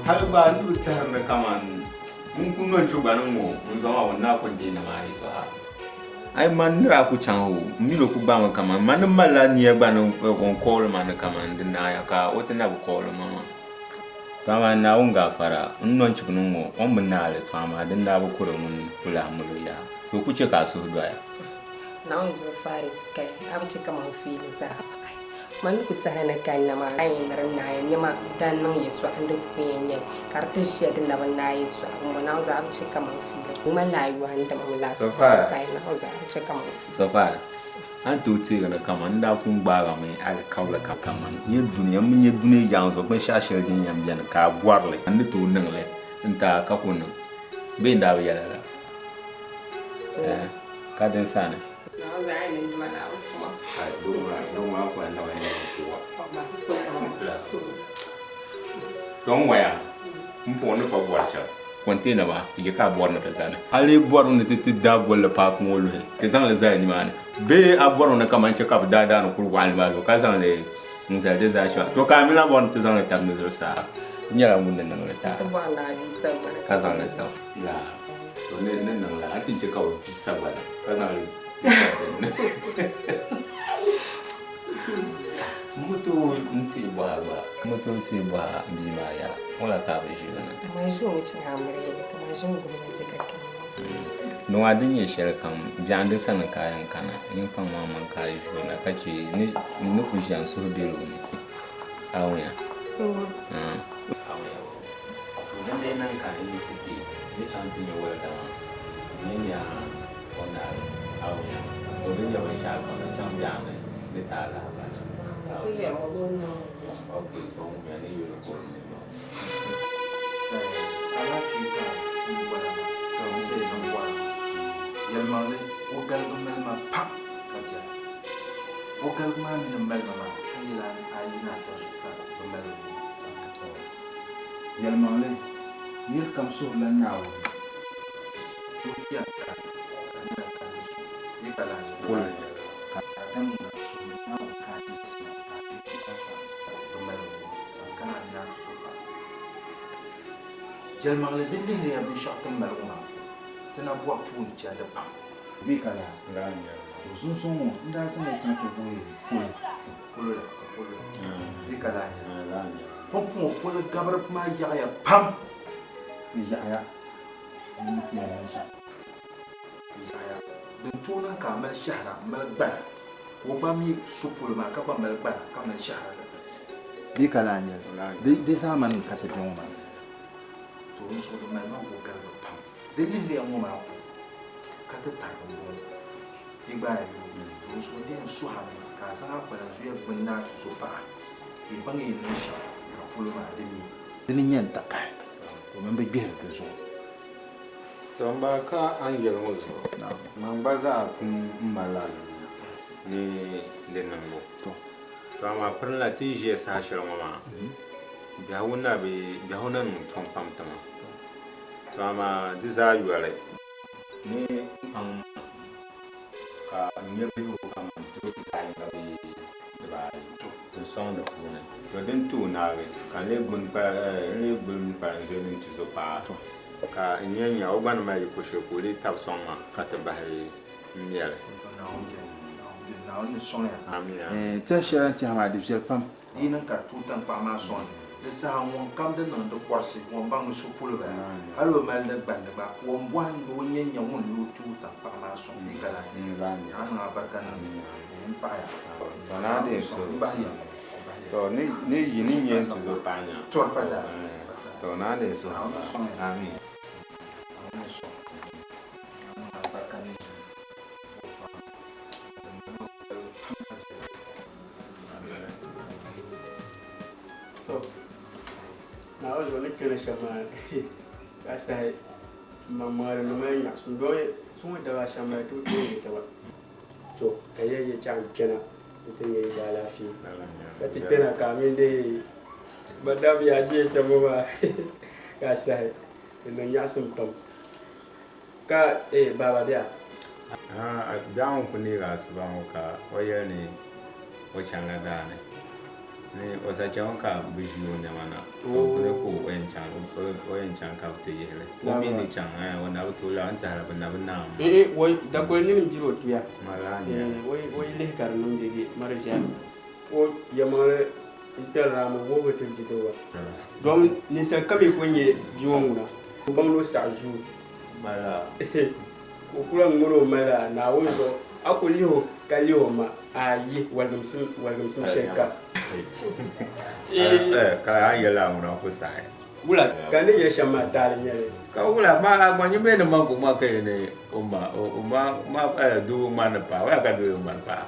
Hali gba n ti bi tɛhiri ni kaman n ku nɔnchi gba ni ŋ-ŋɔ n zaŋ a o naa kɔnteena maa yɛtɔɣa. A yi man ni daa ku chaŋ o, m min o ku gbaami kaman man ni malila nia gba ni o ni kooli ma ni kaman di naaya ka o ti na bi kooli ma maa. To amaa Naawuni gaafara, n nɔnchibu ni ŋ-ŋɔ, o ni bi naai li, to amaa din daa bi kuri ŋun ku lahi mali o yaha, ka o ku chɛ ka a suhu doya. Naawuni zuɣu Faris kali, a bi chɛ ka man fiili zaa. Man ni ku tɛhili ni kanna maa, a yɛn ni di naai nɛma dan niŋ yɛtɔɣa n-di ku yɛn nyɛ li, ka di ti ʒiya di na bi naai yɛtɔɣa m-bɔ Naawuni zuɣu a bi chɛ ka man fiili. Ŋmanila a yɔhi n-dima mi laasabu ka yi Naawuni zuɣu a bi chɛ ka man fiili. Sofia, A ni tooi teegi ni kaman n daa pun gbaag a mi alikauli ka kaman nyɛ dunia m mi nyɛ dunia yaŋ zuɣu binshɛɣu shɛli din yɛn beni ka a bɔri li, n ni tooi niŋ li n-ti a ka ku niŋ bee n daa bi yɛl a la? Eh, ka din sani. To n waya m puɣi ni pa bɔri shɛm kɔntɛna maa di chɛ ka a bɔri ni ti zani. A lee bɔrimi ni ti ti daa bolli paaki ŋɔ luhi ti zaŋ li zali nimaani bee a bɔrimi ni kaman chɛ ka bɛ daa daani kuri waɣinli maa zuɣu ka zaŋ li n-zali di zaa shɛm? To ka a mi lahi bɔri ni ti zaŋ li tabi ni zuɣusaa? N nyɛla ŋun ni niŋ li taai ka zaŋ li tam laa. To ni ni niŋ li a ni ti chɛ ka bɛ vi sagbana ka zaŋ li tabi din ni. M bi tooi n teei bɔha gba. M bi tooi teei bɔha m bia maa yaa. Wala ka a bi ʒi o ni? Nɔŋa din nyɛ shɛli kam, biɛɣu di sani ka a yɛn kana, nyin kpaŋ maŋ maŋ ka a yi ʒi o na ka chɛ ni ni ku ʒiya n suhu beli o ni. A wumya? A wumya? Din dii niŋ ka n yiɣisi kpe ni chaŋ ti nya walida maa, n ni nya o naai, a wumya? O ni nya binshɛɣu kam, n chaŋ biɛɣu ni ni ti a lahibali. A wumya? Ok, o wumya ni yuli ka o ni niŋ. Alaafee ka n bɔra maa, ka n sayi ni n bɔra maa. Yɛlimaŋli, o galibu mali ma pam ka biɛla. O galibu maa mini m maliba maa ka yɛla ayi ni ata zuɣu ka bɛ mali o zaŋ ka ti o. Yɛlimaŋli, nir kam suhirila Naawuni ni o ti a tara ka di nyɛla tarili zuɣu bee ka lahi nyɛ ka Adam ŋuna suhiri Naawuni ka a yiɣisi na ka a ti ti anfaani ka bɛ mali o zaŋ kana a mini a tuzo paɣa. Yɛlimaŋli, di lihiriya binshɛɣu ti ni mali ŋɔ maa ko, ti na bɔri tooni chandi pam. Bee ka lahi to sunsuŋ ŋɔ n-daa zaŋ ya chaŋ ti wuhi polo. Polo la ka polo la bee ka lahi nyɛli. Pumpɔŋɔ polo gabiri maa yaɣiya pam. Di yaɣiya n ni ti yɛli shɛm. Di yaɣiya. Din tooi niŋ ka a mali shɛhira m-mali gbana ka o gba mi su polo maa ka gba mali gbana ka mali shɛhira di ni. Bee ka lahi nyɛli. Di zaamani ka ti be ŋɔ maa. To di zuɣu di mali ma go galigi pam. Di lihiriya ŋɔ maa ko ka ti tarigi m-bɔŋɔ. Yi gba yi yuli o, to di zuɣu di yɛn suhi a mi ka a zaŋ a kpalanzuya gbuni ni a tuzo paɣa ka yi baŋ yi ni niŋ shɛm ka polo maa di mi. Dini n-nyɛ n takahi domin bɛ gbihiri di zuɣu. To m ba ka a ni yɛli ŋɔ zuɣu, man gba zaa pun malila amiliya ni di niŋbu. To amaa pirinla ti yi ʒiya saha shɛli ŋɔ maa, biɛhigu na bi, biɛhigu na niŋ tom pam ti ma. To amaa di zaa yoli ni m paŋ maa ka n nya bihigu kaman tooi zaɣ yiŋga bee dibaayi n sɔŋ di puuni. To din tooi naagi ka n lee gbuni kpalanzuya mini tizo paɣa ka n nya nya o gba ni mali yiko shɛli ka o lee tabi sɔŋ ma ka ti bahi m mɛli. Naawuni ni sɔŋ ya. Amina. Tɛhi shɛli a ni tɛhi maa di viɛli pam. Di yi niŋ ka di tooi taŋkpaɣu maa sɔŋ ni, di saha ŋunkam di niŋ di kɔrisi, ŋun baŋ ni so polo bala, hal o mali di gbandi gba, o ni bɔhi ni o nya nya ŋun ni o tooi taŋkpaɣu maa sɔŋ bee ka lahi nya. Naa niŋ a barika niŋ ya. M paɣiya. M bahi ya. To ni yi ni nya n tuzo paɣa nya. To di pa daa. To naa ni suhi. Amin. Naawuni ni sɔŋ. Naa niŋ a barika niŋ ya. Naawuni zuɣu ni kpɛna shɛm maa ka sahi maŋmaŋa di niŋmi nyaɣasim doo zuŋɔ daba ashɛm maa ti bi tooi nyɛ taba to ka yɛ yɛ chaŋ kpɛna n ti nyɛ daalaafee ka ti kpɛna ka a mini dee ba dabiya ʒiya shɛm ŋɔ maa ka sahi di niŋ nyaɣasim pam ka baaba bɛ a Biɛɣu ŋɔ ku neegi asiba ŋɔ ka o yɛli ni o chanila daa ni. Ni o sa chaŋ ka bɛ ʒi o nɛma na, ka o kuli ka o yɛn chaŋ, o yɛn chaŋ ka bɛ ti yihi li. O mi ni chaŋ, o na bi tooi lahi, n tɛhira bɛ na bi naai maa. Eeh, wai, dakoli nim n-diri o tuya. Maa laa n-nyɛ li. O yi lihi ka di niŋ dede, mari viɛla. O yɛlimaŋli n-kpɛrila a mi wuhibu ti di wa. Dom ninsal kam yi kuli nyɛ bia ŋɔ ŋuna, o baŋ ni o saɣi zuu. Mala. Ka o kuli ŋmani o mali a Naawuni zuɣu, a ku lihi o ka lihi o ma, ayi, waligimsim, waligimsim shɛli ka. Ka a ni yɛli a ŋuna ku saɣi. Wula ka n ni yɛli shɛm maa taali n-nyɛ li? Ka wula maa a gba nyin mi ni ma ku ma ka yi ni o ma o ma ma doo ŋmani ni paɣa, wula ka doo yɛn ŋmani paɣa?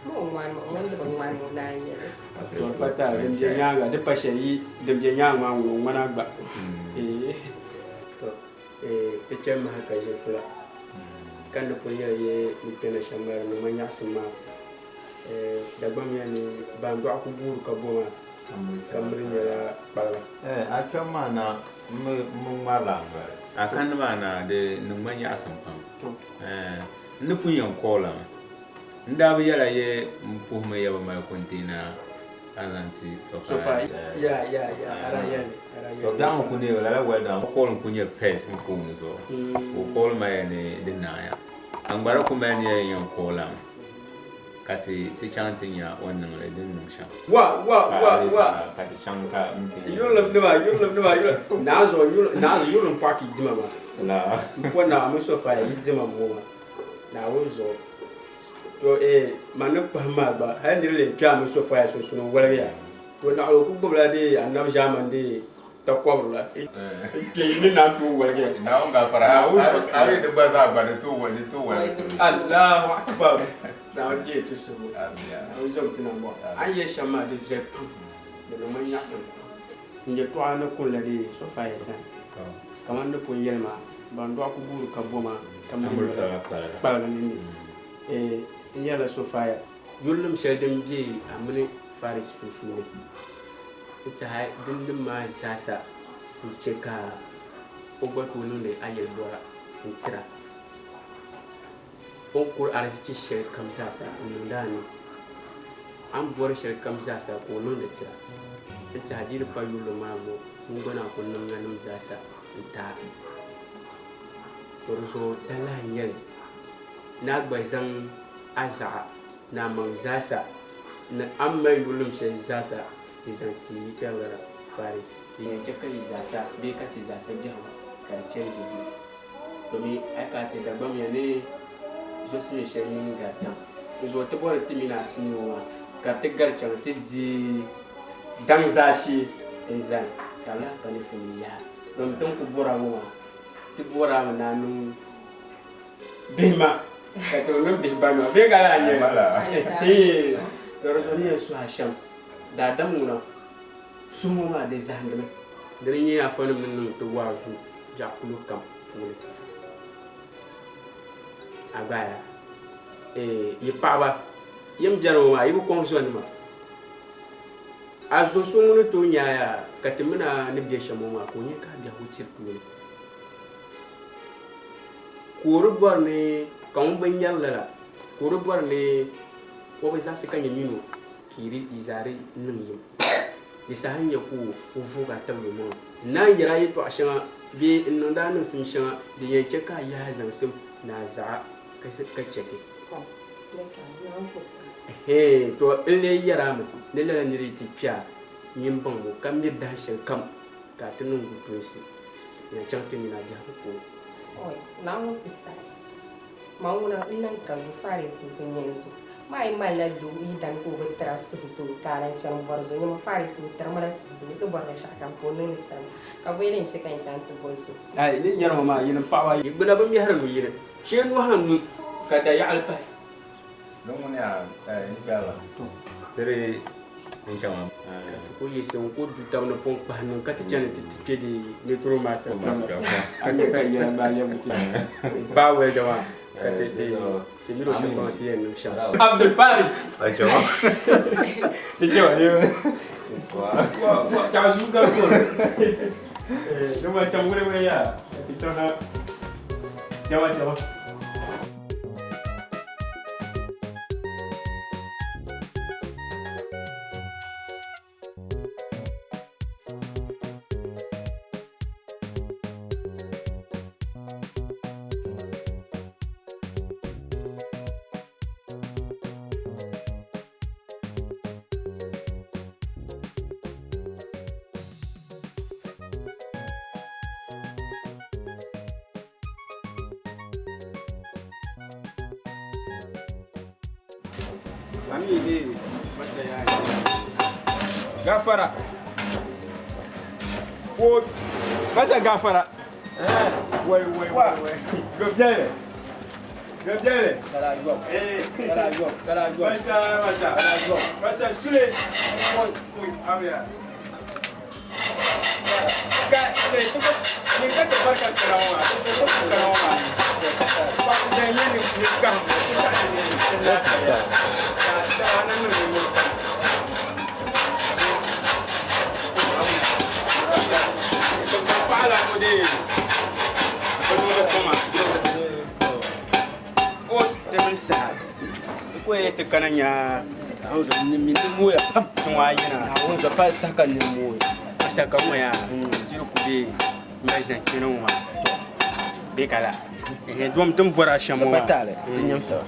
Ma o ŋmani ma, ŋun di bi ŋmani ŋuna n-nyɛ li. To pa taali din be nyaaŋa, di pa shɛli yi din be nyaaŋa maa ŋuna o ŋmani a gba. To ti chani mi hali ka ʒe fula, ka ni pun yɛli yi ni kpɛna shɛm maa di niŋ ma nyaɣisim maa. Dagbaŋ ya ni ban dɔɣi ku guuri ka bo maa, ka miri nyɛla kpaliga. A kpɛm maa na m bi ŋmarila a noli. A kandi maa na di niŋ ma nyaɣisim pam. N ni pun yɛn kɔɔ la mi. N daa bi yɛla yi m puhimi ya bi mali container ka zaŋ ti Sofa. Ya ya ya ara yɛli ara yɛli. To biɛɣu n ku neei lala welder ŋɔ call n ku nyɛ first n phone zuɣu ka o call ma ya ni di naaya ka n gba di ku mali ni ya yɛn call a mi ka ti ti chaŋ ti nya o ni niŋli din niŋ shɛm. Wa wa wa wa. Ka ti chaŋ ka n ti nya. Yurilim nima yurilim nima yurilim naa zuɣu yurilim naa zuɣu yurilim pɔɣu ka yi dima maa. La. M po naa mi Sofa yi dima m ŋɔ maa. Naawuni zuɣu. To ee man ni kpahim maa gba hali niri lee kpe a mini Sofia sunsuuni n-waligiya. To naɣila o ku gbubila dee anabi ʒaamani dee takɔbiri la n-kpe yi ni naan tooi waligiya. Naawuni gaafara, a yi di gba zaa gba di tooi waligi ti mi. Allahu Akbar! Naawuni deei ti suhigu. Naawuni zom ti nambɔɣu. A ni yɛli shɛm maa di viɛli pam, di niŋ ma nyaɣisim pam. N yɛtɔɣa ni kunila dee Sofia sani. Kamani n ni pun yɛli maa, ban dɔɣi ku guuri ka bo maa ka miri nyɛla kpaliga ni ni. Ee, n yɛrila Sofia. Yurilim shɛli din be a mini Faris sunsuuni n-tɛhi dinnim maa zaasa n-chɛ ka o gba tooi niŋdi a yɛlibɔra n-tir a. O ni kuri arizichi shɛlikam zaasa n-niŋdi a ni, a ni bɔri shɛlikam zaasa ka o niŋdi tir a. N-tɛhi di yi di pa yurilim maa zuɣu, ŋun gba naan ku niŋ ŋanim zaasa n-ti a. To di zuɣu talahi n-nyɛ li ni a gba zaŋ a zaɣa ni a maŋ zaasa ni a ni mali yurilim shɛli zaasa n-zaŋ ti yi kpɛrilana Faris. Din yɛn chɛ ka yi zaasa bee ka ti zaasa biɛhigu ka di chani dede. Domi a yi kana ti Dagbamya ni zɔsimya shɛli mini gari daŋ. Di zuɣu ti bɔri ti mini a sinii ŋɔ maa ka ti gari chaŋ ti deei daŋ zaashee n-zani ka di lahi pa ni sinii yaha. Domi ti ni ku bɔri a ŋɔ maa, ti bɔri a mi ni a niŋ bihi maa ka ti bi niŋ bihi ba nima bee ka laa nyɛ li. To di zuɣu ni yɛn suhi a shɛm, daadam ŋuna suhu ŋɔ maa di zahindimi. Di ni nyɛ afanim ni niŋ ti waazu biɛɣu kulo kam puuni. A gbaaya, ee, yi paɣiba, yi ni beni ŋɔ maa, yi bi kɔŋ zɔnima. A zo so ŋun ni tooi nya a yaa ka ti min a ni be shɛm ŋɔ maa, ka o nya ka a biɛhigu tiri tooni. Ka o di bɔri ni ka ŋun bi nyari lala, ka o di bɔri ni o bi zaɣisi ka nyɛ min o, ka yi di yi zaa di niŋ yim. Di saha n-nyɛ ka o vuhigi a tibili o maŋa. N naan yɛr a yɛtɔɣ shɛŋa bee n-niŋd a niŋsim shɛŋa din yɛn chɛ ka a yahi zaŋsim ni a zaɣa ka chɛ ti. Ɛhɛɛn, tɔ n lee yɛr a mi ni lala nir yi ti kpe a, nyin baŋm o ka miri dahin shɛli kam ka a ti niŋ gutulsi n-zaŋ chaŋ ti mini a biɛhigu polo. Oi, Naawuni ku saɣi. Man ŋuna n-lan ka zo Farisi n-kul nyɛ n zo. Maa yi malila doo yidana ka o bi tir a suhudoo, ka a lan chani bɔri zo nyama Farisi o tiri ma la suhudoo, n ti bɔri binshɛɣukam ka o niŋdi tiri ma, ka bɔ yɛli n-chɛ ka n chaŋ ti boli zo? Ai, ni yɛri ŋɔ maa, yinim paɣiba, yi gbuna bi mɛhiri nu yini, shee nɔhi n-nu, ka da yaɣili pahi. Di ŋuni a n kpɛrila tiri n chaŋ maa. Ka ti ku yiɣisi n-ku du tab ni pun kpahi niŋ ka ti chani ti ti kpe di nitro maa sa kpɛm la. A nya ka yɛla gbaai lɛbi ti baai wɛlda maa ka ti ti ti mini o ti baŋ ti yɛn niŋ shɛm. Abdul Faris! Ti chɛ ba ni chaɣ zuu gari tooni. Di ma chaŋ wuli wuli yaa ka ti chaŋ ha jama jama. Ami eh masa ya. Gafara. Ko masa gafara. Eh, wai wai wai wai. Gobjele. Gobjele. Kala yɔ. Eh. Kala yɔ. Kala yɔ. Masa masa. Kala yɔ. Masa sule. Oi, amiya. Ka le to ni ka te barka karawa. To ko karawa. Ba da yin ni ka ka ni ni la ya. Ka ta na ni ni. Paɣala ko de. Ko no ko ma. O te bin sa. Ko ye te kana nya. An zo ni mi ti mooya pam. Tun wa yina. An zo pa saka ni mooya. Asa ka ŋɔ yaa tiri ku be mali zaŋ chani ŋɔ maa be ka la ehe dom tin bɔra shɛm ŋɔ maa Batale. Ti nyam taba.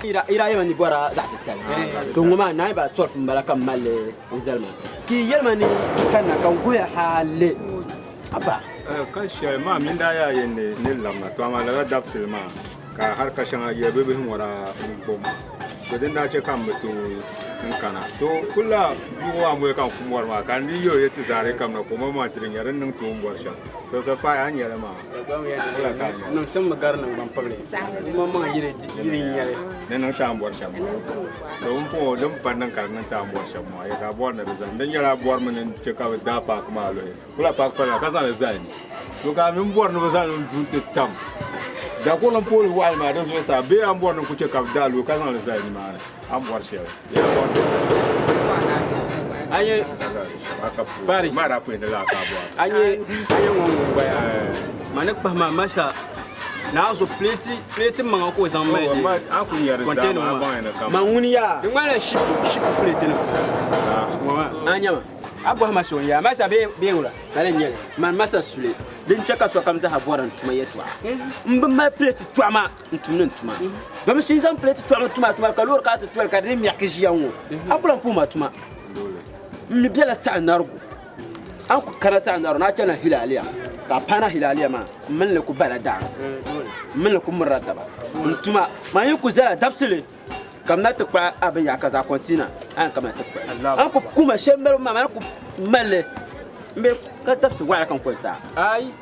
Ira yɛma ni bɔra zaɣ titali to ŋɔ maa nine by 12 n bala ka n mali n zali maa ki yɛlima ni kanna ka n guya hali aba. Ka shɛli maa min daa yaa yɛn ni ni labina to amaa lala dabisili maa ka har ka shɛŋa yɛ bi bihi ŋɔ daa n gbubi ma to din daa chɛ ka n bi tooi n kana to kula bia ŋɔ maa moli ka n ku mɔri maa ka n di yo ti zaari kamina ka o ma maa ti di nyɛ din niŋ tooi n bɔri shɛm so so faaya a ni yɛli maa kula ka n Niŋ sim mi gari naŋgban pibili ma maŋ yiri yiri nyɛli ni niŋ ti a ni bɔri shɛm to n puŋɔ din pa niŋ ka di niŋ ti a ni bɔri shɛm maa yɛ ka a bɔri ni di zani din nyɛla a bɔri mi ni chɛ ka bi daa paaki maa luhi kula paaki palila ka zaŋli zali ni to ka a mi bɔri ni bi zaŋli du ti tam dakurilim pooli waɣali maa di zuɣusaa bee a ni bɔri ni ku chɛ ka bi daa luhi ka zaŋli zali nimaani a ni bɔri shɛli yaa bɔri a nyɛ Faris. maa daa pun ni laa ka a bɔri a nyɛ ŋɔ ŋun gbaya ma ni kpahi ma masa naa zo pleti pleti maŋa ka o zaŋ mali Oh, ma a ku nyɛri zaa container maa a maa. baŋ ni kam Ma ŋuni yaa. Di ŋmanila ship ship pleti nim ŋɔ maa A nyama. A bɔhi ma so n yaa masa bee bee wula. Lala n nyɛli. Man masa sule. Din chɛ ka sokam zaa bɔri n tuma yɛltɔɣa. N bi mali pleti tɔɣu maa n tum ni n tuma. Domi shi n zaŋ pleti tɔɣu mi tuma tuma ka loori kana ti toli ka di mɛɣiki ʒiya ŋɔ. A ku lan puhi ma tuma. N mi bela saɣa narigu. A ni ku kana saɣa narigu ni a chana Hilaaliya ka a paana Hilaaliya maa n mini li ku bala daansi. N mini li ku mirila taba. N tuma man yi ku zala dabisili ka m na ti kpuɣi a binyɛra ka zaɣ kɔntiina a yɛn kamina ti kpuɣi. A ni ku kuma shɛli malibu maa man ni ku mali li m be ka dabisi waɣila ka n kuli ti a. Ai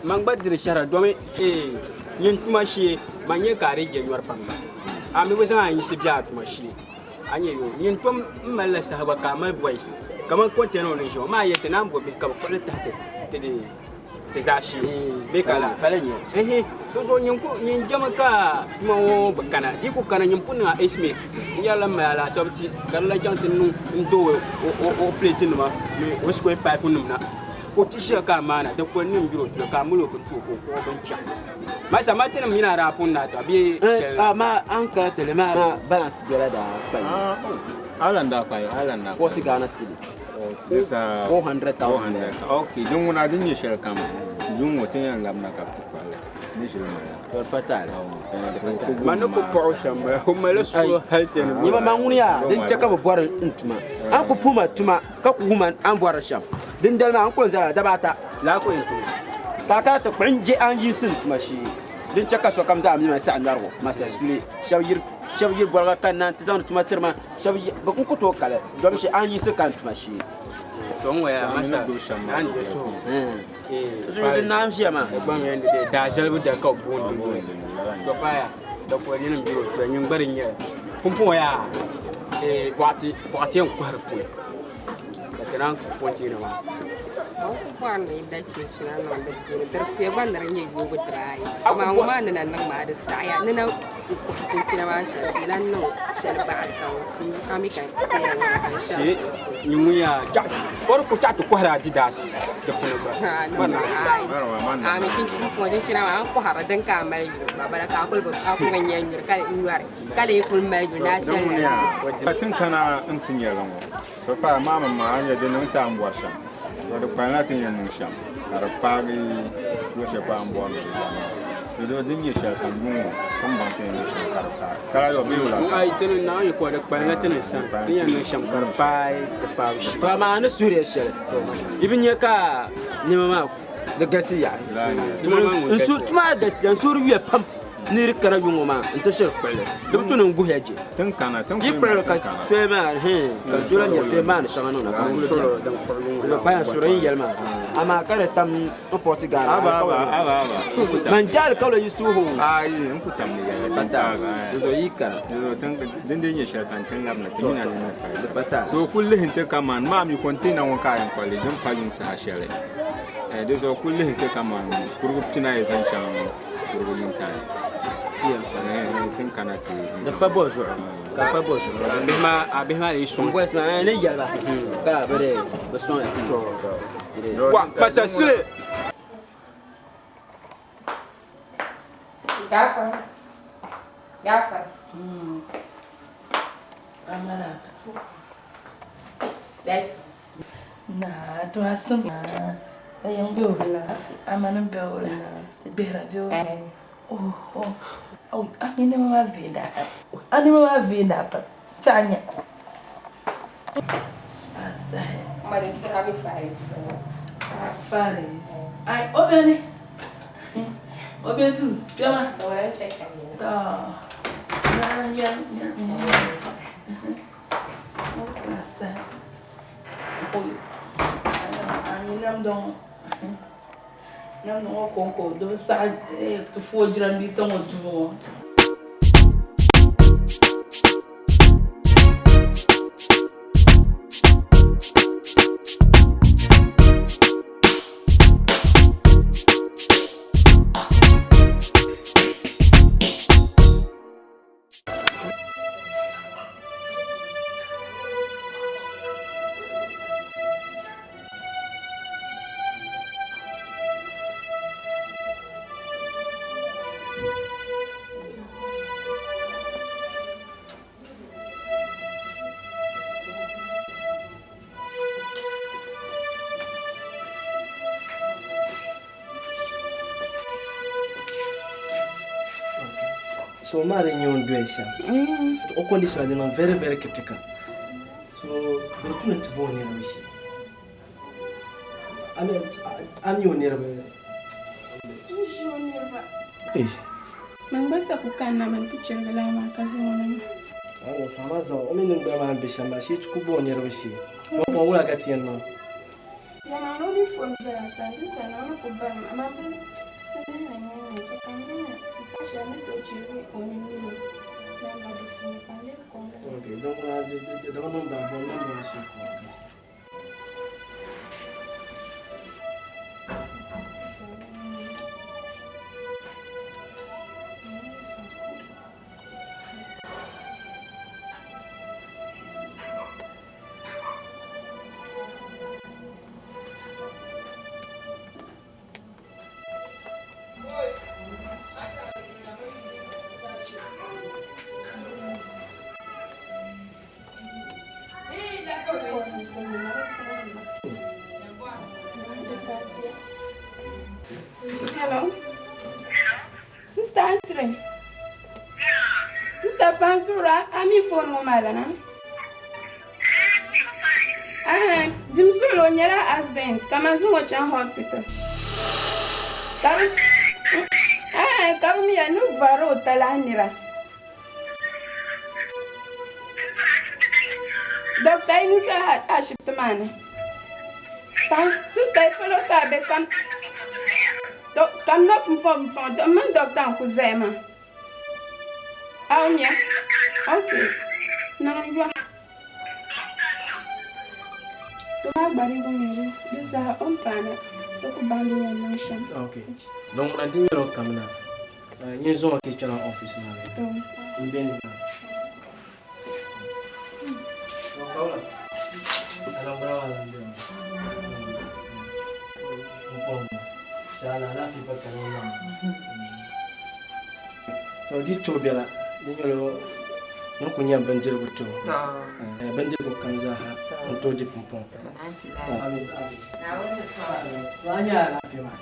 man gba diri shɛhira domi ee nyin tuma shee man nyɛ ka a di je nyɔri pam gba a mi bi zaŋ a yinsi be a tuma shee a nyɛ yo nyin tom m malila saha gba ka a mali boys kaman kɔntɛna o ni ʒiya o maa yɛli ti naan bo bihi ka bi kpuɣili tahi ti ti di ti zaashee bee ka la Pala nyɛ. Ehe, to zuɣu nyin ku nyin jɛmi ka tuma ŋɔ bi kana di ku kana nyin pun niŋ a estimate n yɛrila m mali alaasab ti ka di lahi chaŋ ti niŋ n dooi o plate nima ni o square pipe nim na ka o ti ʒiya ka a maana di kuli niŋ biro tuya ka a mali o bin ti o ka o kpuɣi bin chaŋ masa ma tinim mini a daa pun naai taba bee shɛli la. Ma an kana tili ma balance bela daa kpa Alan daa kpa Alan daa 40 Ghana cedi. This 400,000 naira. 400. Okay, din ŋuna din nyɛ shɛli kam din ŋɔ ti yɛn labina ka bi ti kpaɣili ni ʒili mali. Di pa taali. Di pa taali. Ma ni ku kpuɣi o shɛm bala o malila suhu hali ti ni Nyɛ ma ŋuni yaa din chɛ ka bi bɔri n tuma. An ku puhi ma tuma ka ku wum an bɔri shɛm. Dindali maa n ku zala daba ata. Laa ku yɛn tuma. Ka a kana ti kpuɣi n je an yiɣisi n tuma shee. Din chɛ ka sokam zaa mi ma saɣi nɔrigu masa suli. Shɛba yiri shɛba yiri bɔriga kanna nti zaŋdi tuma tiri ma. Shɛba yi bɛ n ku tooi kali domi shee an yiɣisi ka n tuma shee. To n ŋɔya masa naan je suhu. Zuɣu din naan ʒiya maa. Di gba mi yɛn di daa zalibu da ka bi booni di yuli. Sofaya da kuli nyin biro tuya nyin gba di nyɛli. Pumpɔŋɔ yaa bɔɣati bɔɣati yɛn kɔhiri puli ka ti naan kɔntiina maa. Man ku bɔri ni yi da chinchina niŋ di puuni. Di tuya gba ni di nyɛ yoobu dibaayi. Amaa ŋɔ maa ni na niŋ maa di saɣiya ni na n-kɔhi chinchina maa shɛli bee lan niŋ shɛli baɣili ka a mi ka ti yɛn niŋ ka n shɛri shɛli polo. Nyin ŋun yaa chaɣ o di ku chaɣ ti kɔhiri Adidas di puni gba. Ami chinchini puuni chinchina maa a ni kɔhiri din ka a mali yuli gba bala ka a kuli bi nya nyuri ka nyɔri ka lee kuli mali yuli ni a shɛli la. Tin kana n-ti nyɛli ŋɔ. So far maa mi maa a nya di niŋ ti a ni bɔri shɛm, to di kpalinla ti ni yɛn niŋ shɛm ka di paagi luɣ shɛli polo a ni bɔri ni di zaa maa. Di doo din nyɛ shɛli kam yuŋ ŋɔ, ti ni baŋ ti yɛn niŋ shɛm ka di paai. Ka lahi yɔɣi bee wula ka? Ayi, ti ni naɣ yi ko di kpalinla ti ni sani ti ni yɛn niŋ shɛm ka di paai di paabu shee. To amaa a ni suhiri ya shɛli, yi bi nya ka nɛma maa di galisi yaɣi. Tuma maa galisiya, n suhuri yuya pam. Ni di kana yuŋ ŋɔ maa n ti shiri kpuɣili di bi tu ni n guhiya je. Yi kpuɣili ka soya maa hɛn ka n tooi nyɛ soya maa ni shɛŋa niŋda ka kuli bɛni. Di paya suri n yɛli maa amaa ka di tam n pɔti Ghana man je alikauli yi suhu ho di zuɣu yi kana. Din dii nyɛ shɛli ka n ti labina ti mi na ni ni paya. So kuli lihi n ti kaman maa mi container ŋɔ ka a yɛn kpali din pa yuŋ saha shɛli di zuɣu kuli lihi n ti kaman kurigu pinayi zaŋ chaŋ Kurigu yintani. Tin kana ti. Di pa bɔ zuɣu. Ka pa bɔ zuɣu. Bihi maa a bihi maa yi sɔŋ. N bɔsi maa ni yɛli ba ka bi di bi sɔŋ ya ti. Wa Pastor Sule. Gafa. Gafa. Amara. Yes. Naa to asim ka yɛn bɛ o a ma ni bɛ o la ti gbihira bɛ o oh oh a mi nɛma maa viɛla a nɛma maa viɛla pam chɛ a nya asahi Faris ai o bɛni o bɛ duu kpɛma to na nya nya asahi Namda ŋɔ namda ŋɔ konko di bi saɣi ti fooi jiranbiisa ŋɔ dubu ŋɔ. So maa di nyɛ o ni doya shɛm o condition maa di niŋ very very critical so di tu ni ti bo o niriba shee a mi o niriba N ʒi o niriba. Man gba sa ku kanna mi nti chirigi lala maa ka zaŋ o na maa. Awo fa maa zaŋ o mi niŋgbuna maa ni be shɛm maa shee ti ku bo o niriba shee. Pumpɔŋɔ wula ka ti yɛn niŋ? Yɛlimaŋli o mi fom bela sani, din sani o ni ku balim amaa bɛ ni lihi na nya nya chɛ ka n niŋ m pa shɛli ni tooi chirigi o ni mini o namba di puuni ka n lebi kom la. Ok, din ŋuna di bi niŋ baa bom namba ŋɔ shee ka o ka chɛ. Hello. Sister Antire. Sister Pansura, a mi phone ŋɔ maa lana. Ɛɛn, dim suɣili o nyɛla accident ka man zaŋ o chaŋ hospital. Ka bi ɛɛn ka bi miya ni vari o talahi nira. Doctor Inusa ashibiti maa ni. Sister ifolo ka a be kam kam na pumpɔŋ pumpɔŋ m mini doctor n ku zaya maa. A o nya? Ok. Niŋ yɔhi. To maa gba di bi nyɛ li. Di saha o ni paana, ti ku baŋ di yɛn niŋ shɛm. Ok. Din ŋuna di nyɛla o kamina. Nyin zaŋ o ti kpɛna office maa ni. To. M be ni maa. Kawula. Anambra maa lan beni. N kɔŋ ma. Inshallah alaafee pa kani maa. To di tooi bela di nyɛla ni ku nyɛ bindirigu ti o. Bindirigu kam zaaha n tooi di pumpɔŋ. Amin amin. To a nyɛ alaafee maa.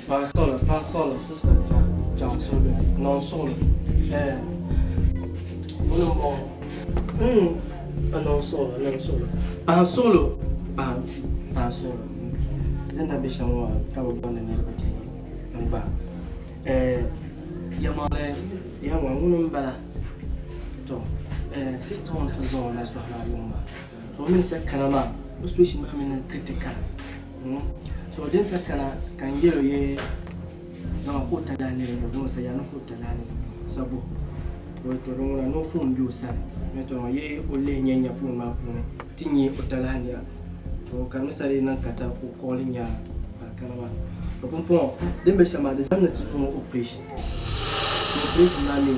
Paɣa sɔŋla, paɣa sɔŋla, sister chaŋ suhudoo, nɔŋ suɣulo, eh. Ŋuni n bɔŋɔ mm a niŋ suɣulo a niŋ suɣulo paɣa suɣulo paɣa paɣa suɣulo din na bɛ shɛm ŋɔ ka bi bɔndi niriba ti n gba eh yɛlimaŋli yɛlimaŋli ŋuni n bala to eh sister ŋɔ sa zaŋ o na sɔhi maa yuŋ maa to o mini sa kana maa o situation maa mi niŋ critical so din sa kana ka n yɛl o ye dama ka o talahi niriba dama sa yaa ni ka o talahi niriba sa bo o to din ŋuna ni o foon be o sani ni to ye o lihi nya nya foon maa puuni ti nya o talahi nira to ka mi sa di niŋ katari ka o kɔɣili nya ka kana maa to pumpɔŋɔ din be shɛm maa di zaŋ ni ti niŋ o operation to operation maa mi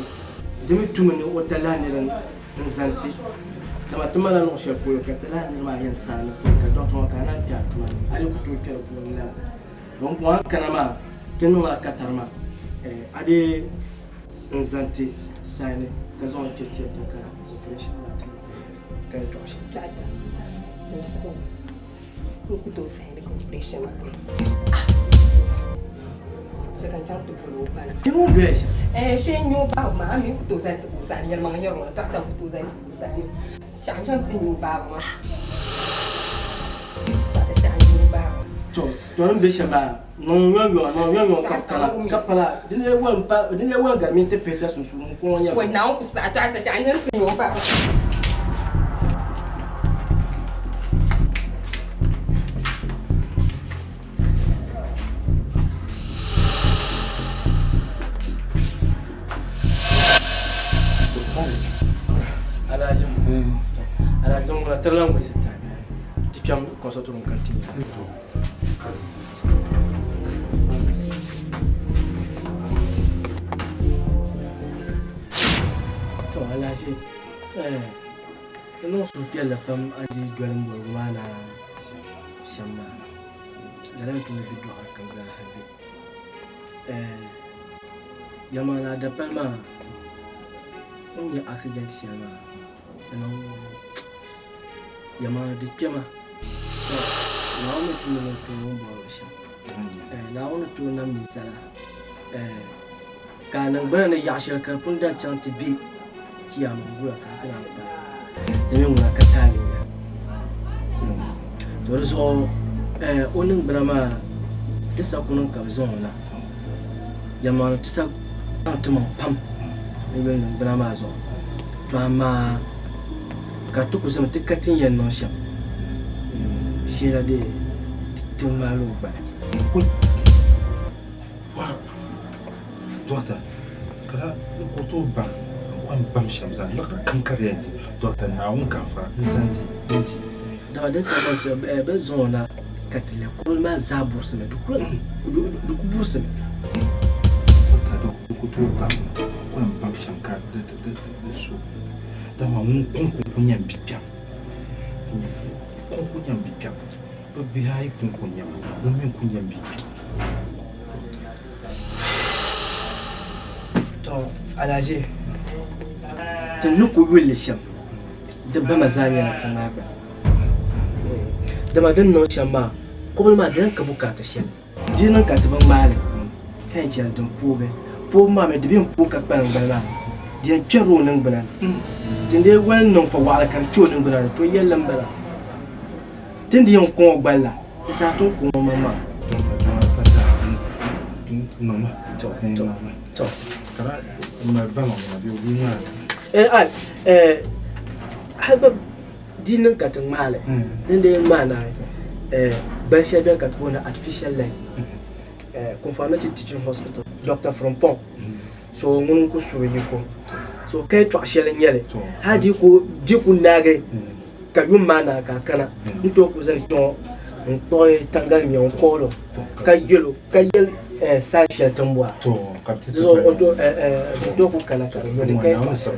di mi tumi ni o talahi nira n zani ti dama ti malila luɣ shɛli polo ka ti lahi niriba maa yɛn saani pɔi ka dɔɣita ŋɔ ka a naan kpe a tuma ni a dii ku tooi kpe di puuni lala. Don puŋ a ni kana maa ti niŋla katari maa a dii n zani ti saani ka zaŋ o kpe theatre ka operation maa ti niŋ ka yɛltɔɣa shɛli. Dɔɣita, tinsuɣu n ku tooi saani ka operation maa niŋ. Chɛ ka n chaŋ ti boli o gbana. Di ŋun doya shɛm? Ɛɛh, shee n-nyɛ o babu maa, a mi ku tooi zani ti o sani, yɛlimaŋli yɛri ŋɔ, dɔɣita ku tooi zani ti o sani. Chɛ n chaŋ ti nya o babu maa. Dɔɣita chɛ n nya o babu. To, to din be shɛm maa, niŋ yɔnyɔ, niŋ yɔnyɔ ka bi kana, ka pala, di lee wali m-pa, di lee wali gari minti pihita sunsuuni n-kɔŋ o nyɛvili. Wai Naawuni ku saɣi, dɔɣita chɛ n chaŋ ti nya o babu. N niŋ suhupiɛlli pam a di doli m boligu maa na shɛm maa. Lala n-tu ni bidɔɣiri kam zaa ha be. Yɛlimaŋli a dapali maa o ni nya accident shɛli maa di niŋ yɛlimaŋli di kpɛma. Naawuni ni tu ni o tooi o ni bɔri shɛm. Naawuni ni tooi nam ninsala ka a niŋgbuna ni yaɣ shɛli ka di pun daŋ chaŋ ti be chiyaama gula ka a ti naan paai di mi ŋuna ka taali nya. To di zuɣu o niŋgbuna maa ti sa ku niŋ ka bɛ zaŋ o na. Yɛlimaŋli ti sa zaŋ timaŋ pam n-yuli niŋgbuna maa zuɣu. To amaa ka ti ku zami ti ka ti ni yɛn niŋ shɛm sheela dee ti ŋmaai li o gbali. Dɔkta, ka daa n ku tooi baŋ n ku yɛn bam shɛm zaa liɣiri kam ka di yɛn di dɔkta Naawuni gaafara n zaŋ di n di. Dama din saha baŋ shɛli bɛ zaŋ o na ka ti lɛbi kurili maa zaa burisimi, di ku burisimi. Dɔkta, di ku tooi baŋ n ku yɛn bam shɛm ka di so, dama ŋun kɔŋko n-ku nyɛ m bikpɛm, kɔŋko nyɛ m bikpɛm, bɛ bihi ayi kɔŋko n-nyɛ ma, ŋun mi n-ku nyɛ m bikpɛm. To Alhaji, ti ni ku yuli li shɛm, di bama zaa nyɛla ti ŋmaai gbali. Dama di ni niŋ shɛm maa, kɔbili maa di lahi ka bukaata shɛli. Di yi niŋ ka ti bi ŋmaai li, ka yɛn chɛli din poogi. Poobu maa mi di bɛ n-pooi ka kpalim gbali maa ni, di yɛn kpɛrila o niŋgbuna ni. Din dee wali niŋ fa waɣila ka di kpe o niŋgbuna ni, to yɛlli m-bala. Ti ni di yɛn kɔŋ o gbali la. Di saha tuŋ ku ŋɔ maŋmaŋ. Hali gba di niŋ ka ti ŋmaai li, din dii ŋmaai naai, gbali shɛli beni ka ti booni artificial leg, Komfo Anokye Teaching Hospital, Doctor Frimpong, so ŋuni n-ku su di yiko. So ka yɛtɔɣ shɛli n-nyɛ li, hali di ku naagi ka yum maa naai ka a kana n-tooi ku zani kpe ŋɔ n-kpuɣi tangalimia n-kool o ka yɛl o ka yɛli saha shɛli ti ni bɔra. Di zuɣu o tooi ku kana ka di yoli ka yɛtɔɣ shɛli.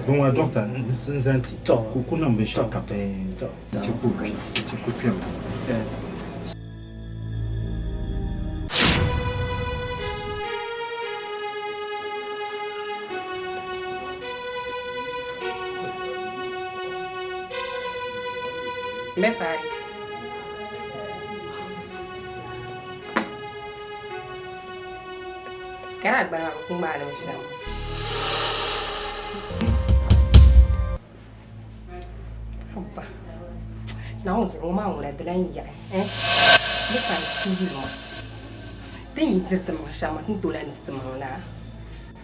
Mbe Faris. Ka a gbali maa bi ku ŋmaai li mi shɛm. Haba. Naawuni zuɣu ŋɔ maa ŋuna di lan yaɣi eh? Di Faris ku yuli ma. Ti ni yi diri ti maŋ shɛm maa, ti ni tooi lan di ti maŋ laa?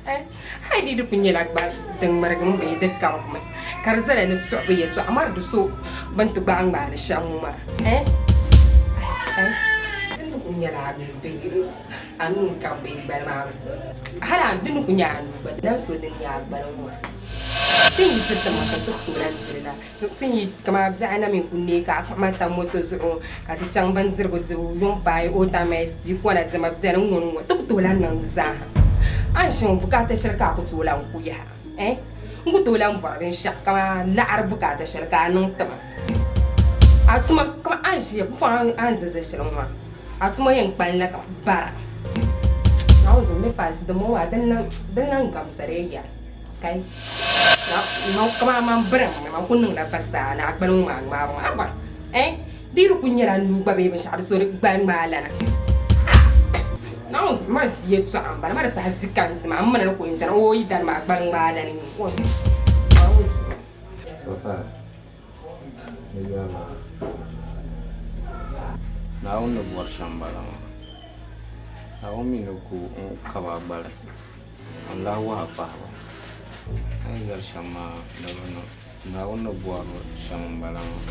Eh? Hali di di ku nyɛla gba di ŋmarigimi bee di kabigimi ka di zala ni tuɣibu yɛltɔɣa amaa di so bɛ ni ti gbaai ŋmaai li shɛm ŋɔ maa eh? Ai, di ni ku nyɛla a nuu bee a nuu n-kabi bee gbali maa hali di ni ku nyɛ a nuu gba di lan so din nyɛ a gbali ŋɔ maa. Ti ni yi diri ti maŋ shɛm ti ku tooi lan diri la. Ti yi kamani biɛɣu na mi ku neei ka a kpuɣi ma tam moto zuɣu ka ti chaŋ bindirigu dibu yuŋ paai Otames di kona diɛma beni ŋ-ŋɔ ni ŋ-ŋɔ ti ku tooi lan niŋ di zaaha. A ni shɛŋa bukaata shɛli ka a ku tooi lan ku yaha eh n ku tooi lan bɔri binshɛɣu kamani laɣiri bukaata shɛli ka a niŋ ti ma. A tuma kamani a ni ʒiya pumpɔŋɔ a ni za za shɛli ŋɔ maa a tuma yɛn kpalinla kamani bara. Naawuni zuɣu m be faasi dimbɔŋɔ maa din lan gabisiri ya. Kai, kaman man birimmi, man ku niŋla basaa ni a gbali ŋɔ maa ŋmaabu maa. Haba! Eh, di yi di ku nyɛla nuu gba bee binshɛɣu di so di gbali ŋmaa lana. Naawuni zuɣu man zi yɛltɔɣa m-bala, ma di saha zi ka n zima, m mi ni di ku yɛn chana, o yi dani maa gbali ŋmaa lana n-nyɛ o. Naawuni zuɣu. So far, di yɛrila Naawuni ni bɔri shɛm m-bala maa. Naawuni mi ni ku n-kab a gbali. N lahi wahi pahibu. A ni yɛri shɛm maa di bi niŋ. Naawuni ni bɔri shɛm m-bala maa.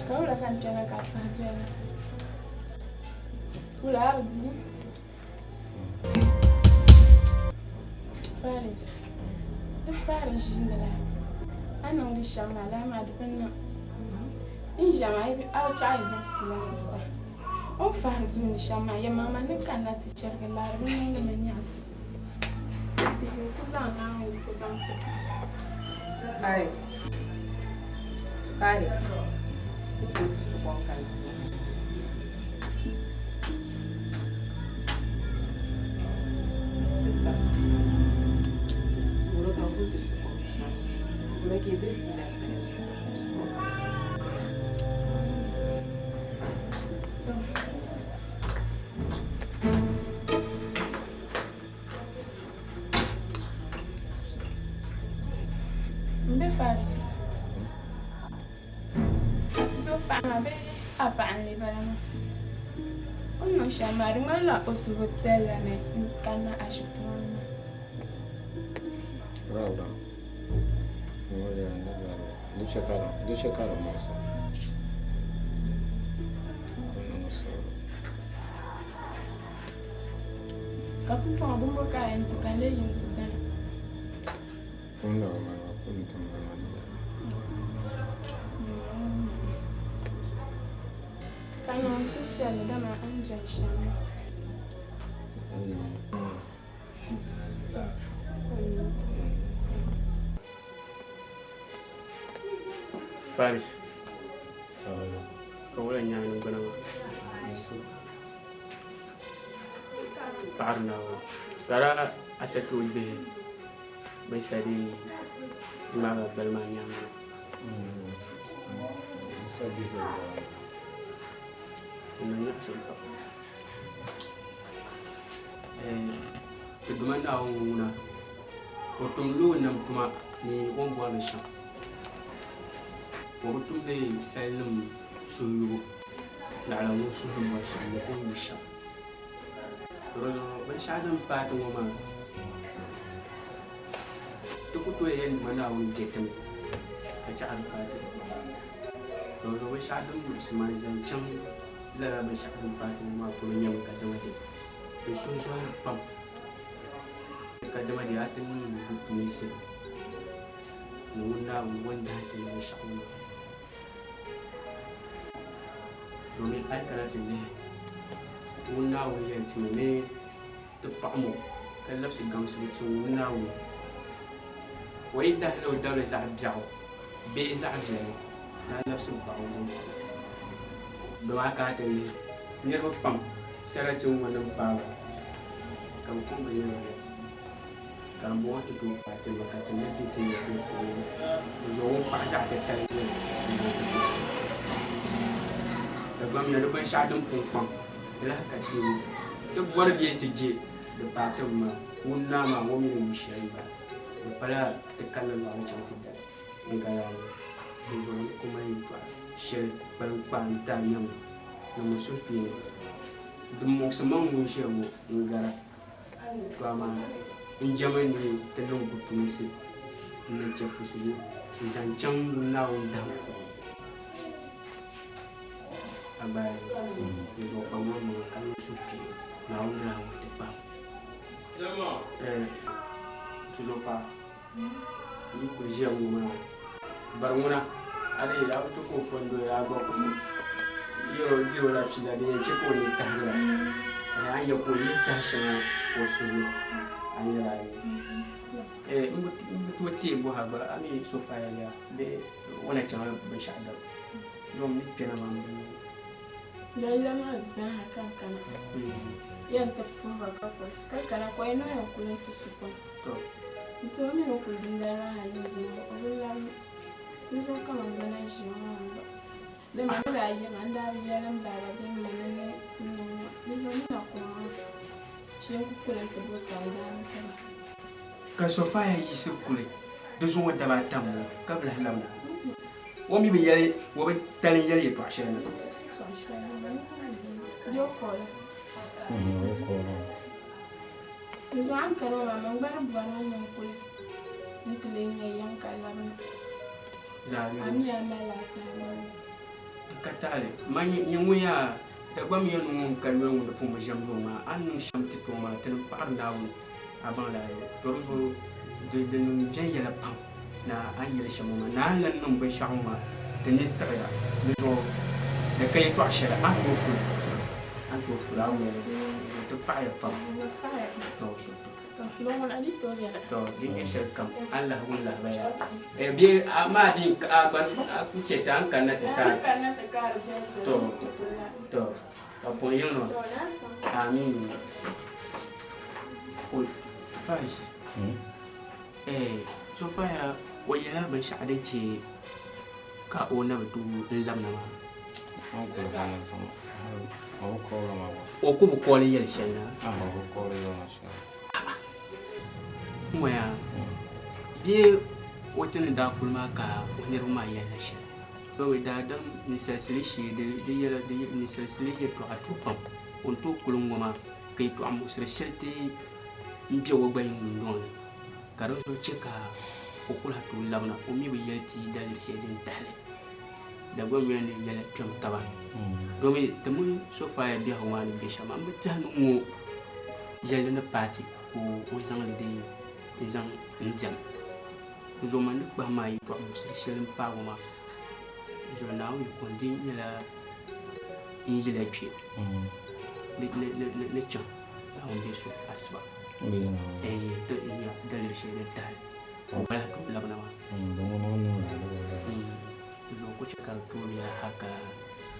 Ka wula ka n kpɛna ka a fahi doya na? Wula a bi di? Faris, di faari ʒiindi la, a ni niŋdi shɛm maa lala maa di bi niŋ. N ʒiya maa a bi chaɣ yi dibu fiila sista. O ni fahiri duu ni shɛm maa, yɛlimaŋli ni kanna ti chɛrigi la, di bi niŋdi ma nyaɣisim. Paris. Paris. Sister. M be Faris. A ti zo paɣa maa bee a paɣa n-lee bala maa? O ni niŋ shɛm maa di ŋmanila o suhu bi piɛli la ni n kanna ashibiti ŋɔ ni maa. Rawda, ŋɔ yɛla ni bari di chɛ ka di muɣisi a. Di niŋ suɣulo. Ka pumpɔŋɔ bimbo ka a yɛn di ka n lee yi n-ku dana? Kum na bi mali ba, kum ti mali ma ni yɛli. Ka niŋ suhupiɛlli dama a ni doli shɛm maa. Faris, ka wula n-nyɛ a niŋgbuna maa? Paɣiri Naawuni ka di a sato bihi Bɛ sa di ŋmaagi gbali maa nyaaŋa na. N niŋ nyaɣisim pam. Ti Duuma Naawuni ŋun ŋuna, o tumdila o nam tuma ni o ni bɔri li shɛm. O bi tumdi salinim suhuyubu, naɣila ŋun suhu ni bɔri shɛm ni o ni yu shɛm. To di zuɣu binshɛɣu din paai ti ŋɔ maa, ti ku tooi yɛli Duuma Naawuni je ti mi ka chɛ a di paai ti. To di zuɣu binshɛɣu din muɣisi ma zaŋ chaŋ lala binshɛɣu din paai ti ŋɔ maa polo nyɛmi kadama di n suhu zɔhiri pam kadama di a ti niŋ gutumsi ni ŋun Naawuni o ni dahi ti ni binshɛɣu ŋɔ maa. Domin a yi kana ti lihi ŋun Naawuni yɛli ti mi ni ti paɣim o ka labisi gaŋsibu ti ŋun Naawuni, o yi dahila o dabili zaɣ biɛɣu bee zaɣ viɛlli, ni a labisi m-paɣ o zaŋ ti o. Domin a kana ti lihi niriba pam sarati ŋɔ ni m-paai ba ka bɛ kɔŋ bɛ nyɛviya. Ka di bɔŋɔ ti tooi paai ti ba ka ti ni be ti nyɛvili puuni ŋɔ. Di zuɣu ŋun paɣi zaɣ titali n-nyɛ li n-zaŋ ti ti. Dagbamya ni binshɛɣu din pun kpaŋ di lahi ka teebu. Ti bɔri bee ti je di paai ti ba maa, ŋun naa maa o mi ni yu shɛli m-bala. Di pala ti kanna lɔɣu ni chaŋ ti dali bee ka yaa ni. Di zuɣu n ku mali yɛltɔɣa shɛli kpalim kpaa n-ti a nyaŋ niŋmi suhukpeeni. Din muɣisi maŋ ŋun ʒiya ŋɔ n-gara. To amaa n jɛmi ni ti niŋ gutulisi n-ni chɛ fusigu n-zaŋ chaŋ ŋun Naawuni dahim puuni. A gbaai n zuɣu kpaŋmaŋ maŋa ka niŋ suhukpeeni, Naawuni ni lahi wuhi ti kpahim. Tuzopa, n yi kuli ʒiya ŋɔ maa, bari ŋuna a dii a bi ti ka o fo n-doya a gba ku yɛl o diri o la fiila din yɛn chɛ ka o ni kahigira a ni nya ka o yihi tɛha shɛŋa o suhu ni a ni nyɛla a yi m bi tooi teei bɔhi a gba a mi so paaya yaa bee o na chaŋla binshɛɣu dam yom ni kpɛna maa m-bɔŋɔ. Lala maa zaaha ka n kana yɛn ti puhi ba ka kuli ka kana ka o yi niŋ o kuli nti su kom. Nti o mini o kuli dindali maa hali ni zuŋɔ o bi labi di zuɣu ka man gba na ʒiya ŋɔ maa gba. Dama n ni daa yirina n daa bi yɛli m baaba bee m ma ni ni n niŋ ŋɔ di zuɣu n ni na kuli ŋɔ shee n ku kuli nti bo sandaani ti ba. Ka Sofia yiɣisi kuli di zuŋɔ daba ata m-bɔŋɔ ka bi lahi labina. O mi bi yɛli o bi tali n-yɛli yɛtɔɣ shɛli na. Di ka taali. Man nyɛ ŋun yaa Dagbam ya ni ŋun ka yoli ŋun di pun bi ʒɛm doo maa, a ni niŋ shɛm ti ti o maa, ti ni paɣiri Naawuni a baŋ la ayo. To di zuɣu di di niŋ viɛnyɛla pam ni a ni yɛli shɛm ŋɔ maa, ni a ni lan niŋ binshɛɣu ŋɔ maa, ti ni tiɣi ya. Di zuɣu di ka yɛtɔɣ shɛli a ni tooi kuli, a ni tooi kuli a wumya di zuɣu ti paɣiya pam. To, to, to. To, di nyɛ shɛlikam a ni lahi wum lahibaya bee amaa din a gba a ku chɛ ti a ni kanna ti kaai. To, to, ka pɔŋ yiŋ nima. Aamiin. Oi, Faris, eh, Sofia o yɛla binshɛɣu din chɛ ka o na bi tooi n-labina maa. O ku bi kooli yɛli shɛli na. N ŋɔya bee o ti ni daa kuli maa ka o niriba maa yɛlila shɛli. Bɛ daadam ninsalisili shee di yɛla di ninsalisili yɛltɔɣa tooi pam o ni tooi kuli ŋ-ŋɔ maa ka yɛltɔɣa muɣisiri shɛli ti m-be o gba yiŋ dundɔŋ ni ka di zuɣu che ka o ku lahi tooi labina o mi bi yɛli ti daliri shɛli din tahi li. Dagbaŋ yoli ni yɛli kpɛm taba domi ti mini Sofia biɛhigu maa ni be shɛm maa, m bi tɛhi ni ŋ-ŋɔ yɛlli ni paai ti ka o zaŋ li dee n-zaŋ n-diɛm. N zuɣu man ni kpahi maa yɛtɔɣ muɣisiri shɛli m-paagi o maa zuɣu Naawuni yiko n-di nyɛla n yila kpe ni chaŋ Naawuni bee so asiba ti nya daliri shɛli din tahi ka o lahi tooi labina maa. Di zuɣu ku chɛ ka di tooi bela hal ka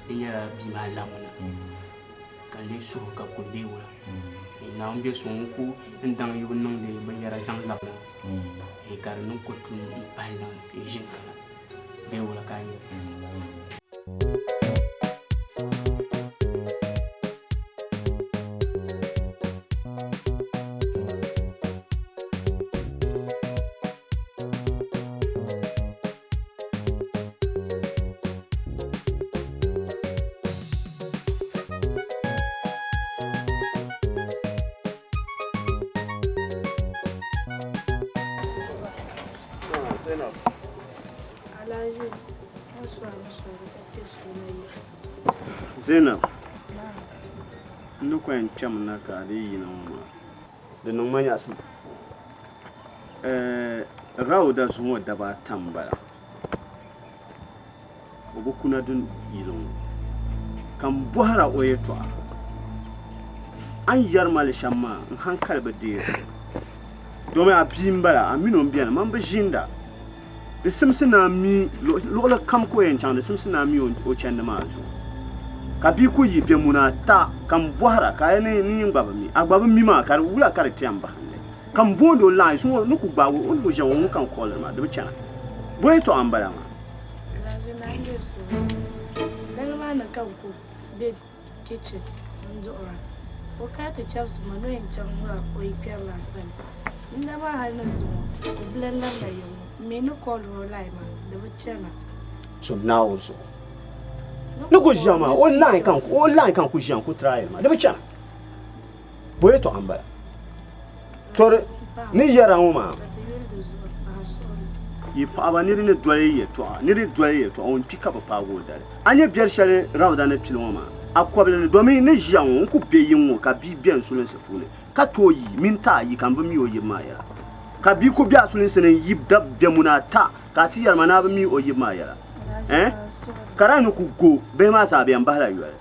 di nyɛla bia maa labimina. Ka n lee suhu ka kuli bee wula. Naawuni be suŋ n ku n daŋ yibu niŋdi binyɛra zaŋ labina ka di niŋ kotu n pahi zaŋ ʒini kana bee wula ka a nya. Zainab, n ni kɔŋ kpɛm na ka a dii yina ŋɔ maa, di niŋ ma nyaɣisim. Rauda zuŋɔ daba ata m-bala. O bi kuna din yili ŋɔ, ka m bɔhira o yɛtɔɣa. A ni yɛri ma li shɛm maa, n haŋkali bi deeri li. Domi a bia m-bala, a min o m-beni, man bi ʒiinda. Di simsi ni a mi luɣili kam ka o yɛn chaŋ, di simsi ni a mi o chandi maa zuɣu. Ka bia ku yi bɛ muna ata, ka m bɔhira, ka a yɛli ni nyin gba bi mi. A gba bi mi maa, ka di wula ka di ti yɛn bahindi? Ka m boond o laɣim zuŋɔ ni ku gbaag o, o ni ku ʒiɛm o ŋun ka n kɔɣiliri maa, di bi chana. Bɔ yɛtɔɣa m-bala maa? Alhaji naa n-be suhu dali maa ni ka n ku be kitchen n-duɣira. O kana ti chɛbisi ma ni o yɛn chaŋ ŋura o yikpɛrilana sani. N da maa hali ni zuŋɔ o bi lan labina ya ŋɔ. M mi ni kɔɔliri o line maa, di bi chana. So Naawuni zuɣu ni ku ʒiɛm maa, o line ka n ku ʒiɛm ku try maa, di bi chana. Bɔ yɛtɔɣa m-bala? Tɔri ni yɛra ŋɔ maa, yi paɣiba niri ni doli yi yɛtɔɣa, niri doli yi yɛtɔɣa, ŋun kpi ka bi paagi o dali. A nya biɛri shɛli Rauda ni pili ŋɔ maa, a kɔbili ni, domi n ni ʒiya ŋɔ, n ku be yiŋ ŋɔ ka bia be n sulinsi puuni, ka tooi yi mini ti a yi ka m bi mi o yibu maa yɛla. Ka bia ku be a sulinsi ni n-yib dab bɛmuna ata, ka a ti yɛri ma ni a bi mi o yibu maa yɛla. Ɛɛn? Ka di a ni ku go, bihi maa zaa bɛ yɛn bahila yoli.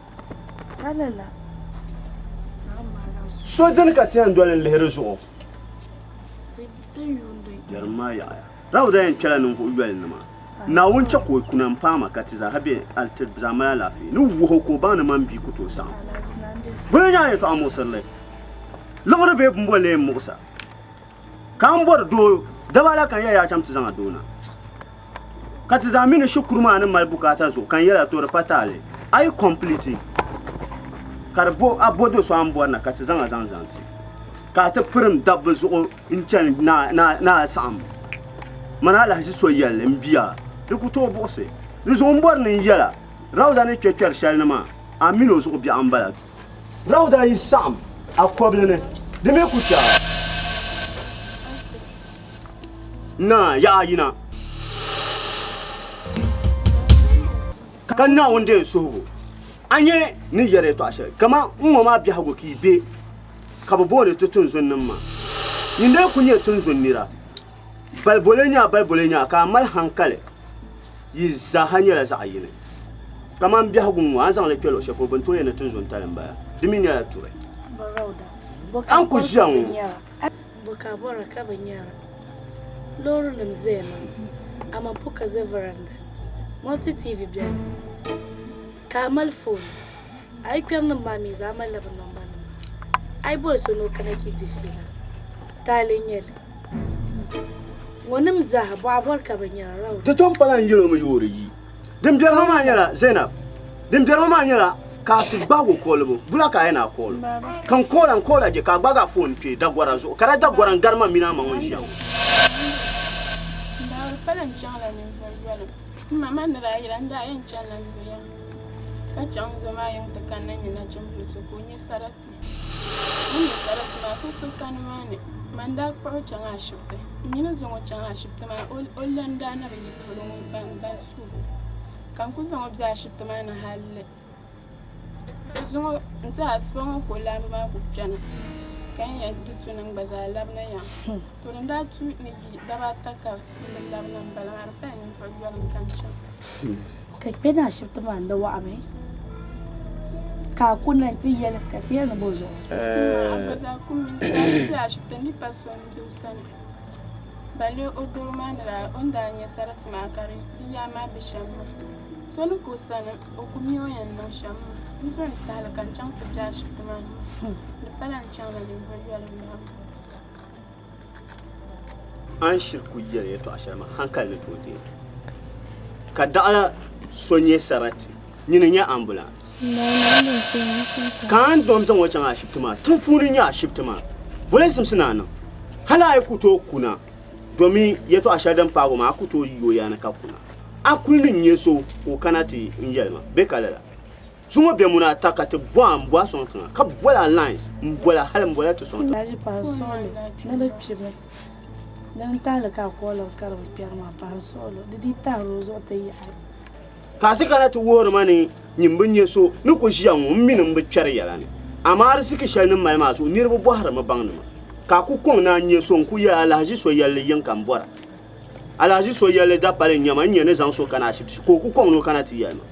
So dini ka ti yɛn doli n-lihiri zuɣu? Jɛrim maa yaɣiya. Rawda yɛn kpɛla ninvuɣ yolinima. Naawuni chɛ ka o kuna m-paai ma ka ti zaa ha be ti zaa mali alaafee ni wuhi o ka o baŋ ni man bia ku tooi saɣim. Bɛ ni nya a yɛtɔɣa muɣisirili liɣiri bee bimbo lee m-muɣis a? Ka a ni bɔri doo daba la ka n yɛli a chaŋ ti zaŋ a doo na. Ka ti zaa mi ni shikuru maa ni mali bukaata zuɣu ka n yɛl a to di pa taali. A yi complete ka di bo a bo do so a ni bɔri na ka ti zaŋ a zaŋ zaŋ ti ka a ti pirim dabba zuɣu n-chani ni a saɣim mani alahichi so yɛlli m bia di ku tooi buɣisi. Di zuɣu m bɔri ni n yɛl a Rauda ni kpe kpɛri shɛli ni maa a min o zuɣu biɛɣu m-bala. Rauda yi saɣim a kɔbili ni di mi ku chɛ a. Naa, yaɣa yina. Ka Naawuni deei n suhigu. A nya ni yɛri yɛtɔɣa shɛli kaman n ŋɔ maa biɛhigu ka yi be, ka bɛ booni ti tinzunnim maa. Nyin dee ku nyɛ tinzun nira. Baliboli n-nyɛ a, baliboli n-nyɛ a, ka a mali haŋkali. Yi zaaha nyɛla zaɣ yini. Kaman biɛhigu ŋ-ŋɔ, a ni zaŋ li kpe luɣ shɛli polo, bɛ ni tooi yɛli ni tinzuntali m-bala. Di mi nyɛla turi. A ni ku ʒiya ŋ-ŋɔ. Bɔ ka a bɔra ka bɛ nyara? Loorinima zaya maa, amaa po ka za varanda ni. Multi TV beni ka a mali foon. A yi kpɛrinima maa mi zaa malila bɛ nɔmbanima. A yi boli so ni o kana ka yi di fiila, taali n-nyɛ li. Ŋɔnim zaa bɔ a bɔri ka bɛ nyara Rauda? Ti tom pala n-yɛl o mi yoori yi. Din biɛri ŋɔ maa nyɛla, Zainab, din biɛri ŋɔ maa nyɛla ka a ti gbaag o koolibu, bula ka a yɛn a kool o? Ka n kool a, n kool a je ka a gbaag a foon kpe dagɔra zuɣu, ka di dagɔra n-gari ma mini a ma ŋun ʒiya ŋɔ. N daa bi pala n chaŋla ninvuɣ yoli. M ma ma ni daa yira, n daa yɛn chanila n zo yiŋ, ka chaŋ n zo maa yiŋ ti kanna nya nachimbila so ka o nya sarati. O ni nya sarati maa, so so ka nimaani. Man daa kpuɣi o chaŋ ashibiti. N mi ni zaŋ o chaŋ ashibiti maa, o lan daa na bi yi polo ŋun ban suug o. Ka n ku zaŋ o be ashibiti maa ni halli. Zuŋɔ n-ti asiba ŋɔ ka o laamba maa ku kpɛna ka n yɛn di tu ni n gba zaa labina ya. To din daa tu ni yi daba ata ka m bi labina m-bala maa di pala ninvuɣ yoli n-ka n chaŋ. Ka kpɛna ashibiti maa n-di waɣimi ka a kunna nti yɛli ka ti yɛli ni bɔ zuɣu? A gba zaa kummi n daa ti be ashibiti ni pa so m-be o sani. Balle o doro maa ni daa o ni daa nya sarati maa ka di yaa maa be shɛm maa. So ni ka o sani o ku mi o yɛn niŋ shɛm maa. N zo ni tahili ka n chaŋ ti be ashibiti maa ni. Di pala n chaŋla ninvuɣ yoli m-bala. A ni shiri ku yɛli yɛtɔɣ shɛli maa, hankali ni tooi deei. Ka daɣila so nyɛ sarati, nyini n-nyɛ ambulance. Ka a ni dom zaŋ o chaŋ ashibiti maa, tiŋ puuni n-nyɛ ashibiti maa, boli simsi ni a niŋ. Hal a yi ku tooi kuna, domi yɛtɔɣ shɛli din paag o maa, a ku tooi yi o yaani ka kuna. A kul ni nya so ka o kana ti n yɛli ma, bɛ ka lala. Zuŋɔ bɛ muni ata ka ti bɔ a m-bɔ a sɔŋ tiŋa, ka boli a lines m-boli a hali m-boli a ti sɔŋ tiŋa. Alhaji paɣa suɣili ni di kpimi dini tahili ka a kooliri ka di bi kpɛri maa paɣa suɣili di dii tahiri o zuɣu ti yaɣi. Ka a ti kana ti wuhiri ma ni nyin bi nya so ni ku ʒiya ŋɔ m mi ni m bi kpɛri yɛla ni, amaa ariziki shɛli ni mali maa zuɣu niriba bɔhirimi baŋdi ma, ka a ku kɔŋ ni a nya so n-ku yɛli Alhaji so yɛlli yiŋ ka m bɔra. Alhaji so yɛlli dapali n-nyɛ ma, n nya ni zaŋ so kana ashibiti ka o ku kɔŋ ni o kana ti yɛli ma.